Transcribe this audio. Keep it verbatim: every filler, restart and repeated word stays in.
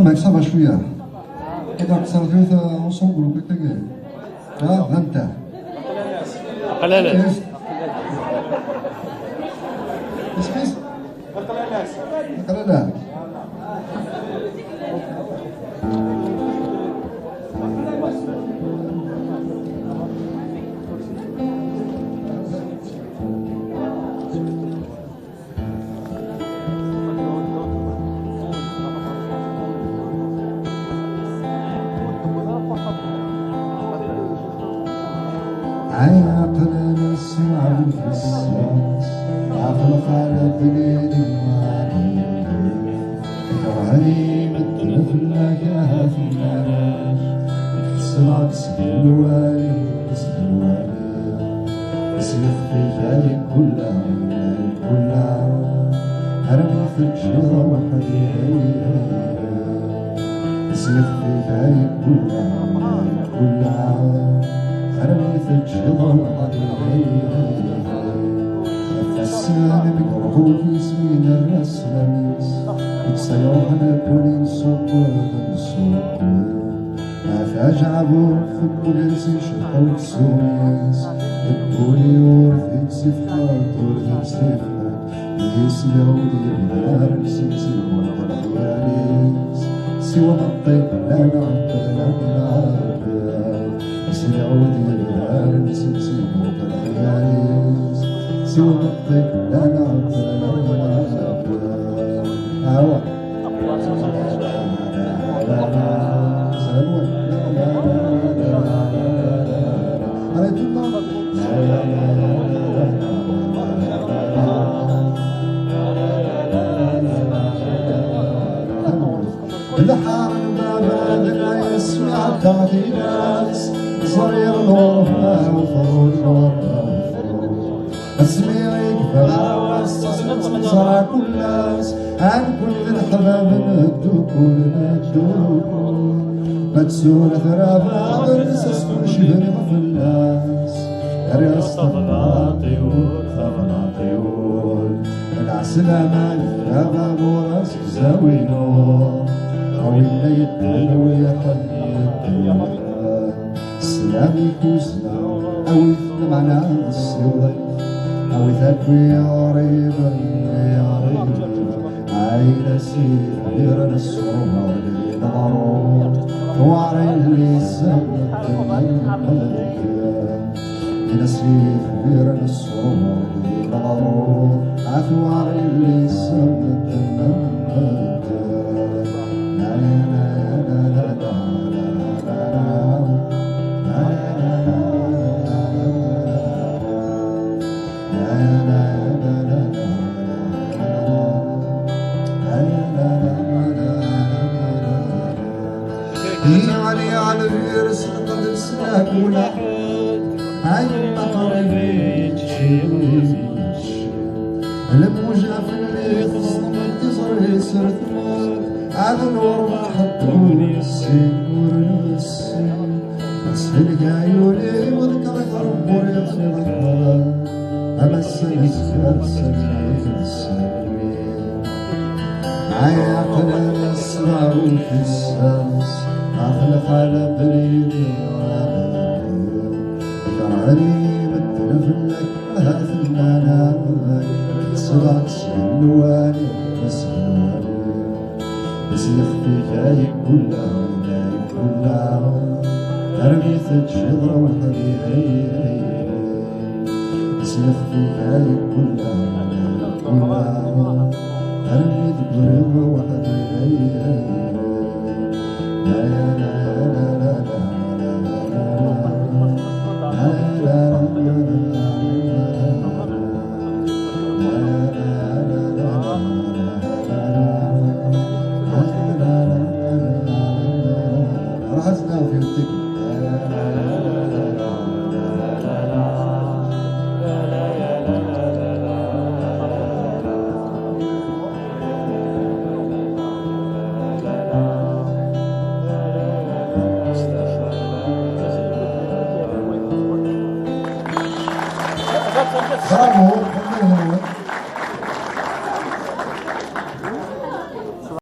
Max, ça va شوية. كده صار في وصول جروب كده. ها، غنتا. قلالات. اسكيس؟ قلالات. عاقل نسمع الفساس، عاقل خالد ليلي. كرهني مثل فلاك يا هاثي الناس، سمعت سبيل الوالي، سبيل الوالي. سيف في جاي كلها، كلها. أنا ما فيك شي روح ديالي. سيف في جاي كلها، كلها. أنا ما فيك شي روح ديالي. فالسلام بقربو في سمين الراس لميس. يتصيرون بولي نصوب ونصوب. ما فيهاش عبور في البوليس يشرحو السوميس. البولي ورثي بسيف حاط ورثي بسيف حاط. يسمعو يبدار سمسم والعياليس. سوى الطيب لا نعبد لا نعبد. يسمعو يبدار سمسم والعياليس. سوى الطيب لا نعبد لا نعبد. آه. الحار بابا غنى يسمع تعطيناس، صغير نور ما وفر نور ما وفر. Asmi i yebra wass, ẓra kul ass, ɛan kul d leḥbab n ddukul, n ddukul. Ma tsura traba, ɣer lsas kulci d fell-as. Rriɣ s teblaṭ iwul, teblaṭ iwul. Lɛeslama i traba ɣur-s gzawinu. A winna yeddel, wi yeḥen yeddel. Sslam i kuzna, awit lmeɛna nessiwḍ, awit akk i iɣriben, i iɣriben. Ɛayla si tbir nesrumer di leɣrur, tuɛrin lisan n ddemma n medden. Ina si tbir nesrumer di leɣrur, a tuɛrin lisan n ddemma n medden. Yeɛni ɛelbir s lqedd n snat ulaḥed, ɛayemma qrib yečči. Lmuja fell-i teẓdem tiẓri s rtmut, ɛad nurbeḥ ṭṭul yessin ur nessin. Selga yuli weḍker ɣer wuriɣ n lxir, ama sselsker sami sami. Ay aqlan asma ur tessas, aql xala belidi. Kerhni medden fell-ak, ahat nnan-ak, ḥesbeɣ-k seg nnwali, seg nnwali. Bes yexf-ik ay kulla, ay kulla. Armi teččiḍ ruḥ di ay, ay, ay. Bes yexf-ik ay kulla, ay kulla. Armi tegriḍ ruḥ di ay, ay, ay. La, la, la, la, la, la, la, la. Bravo.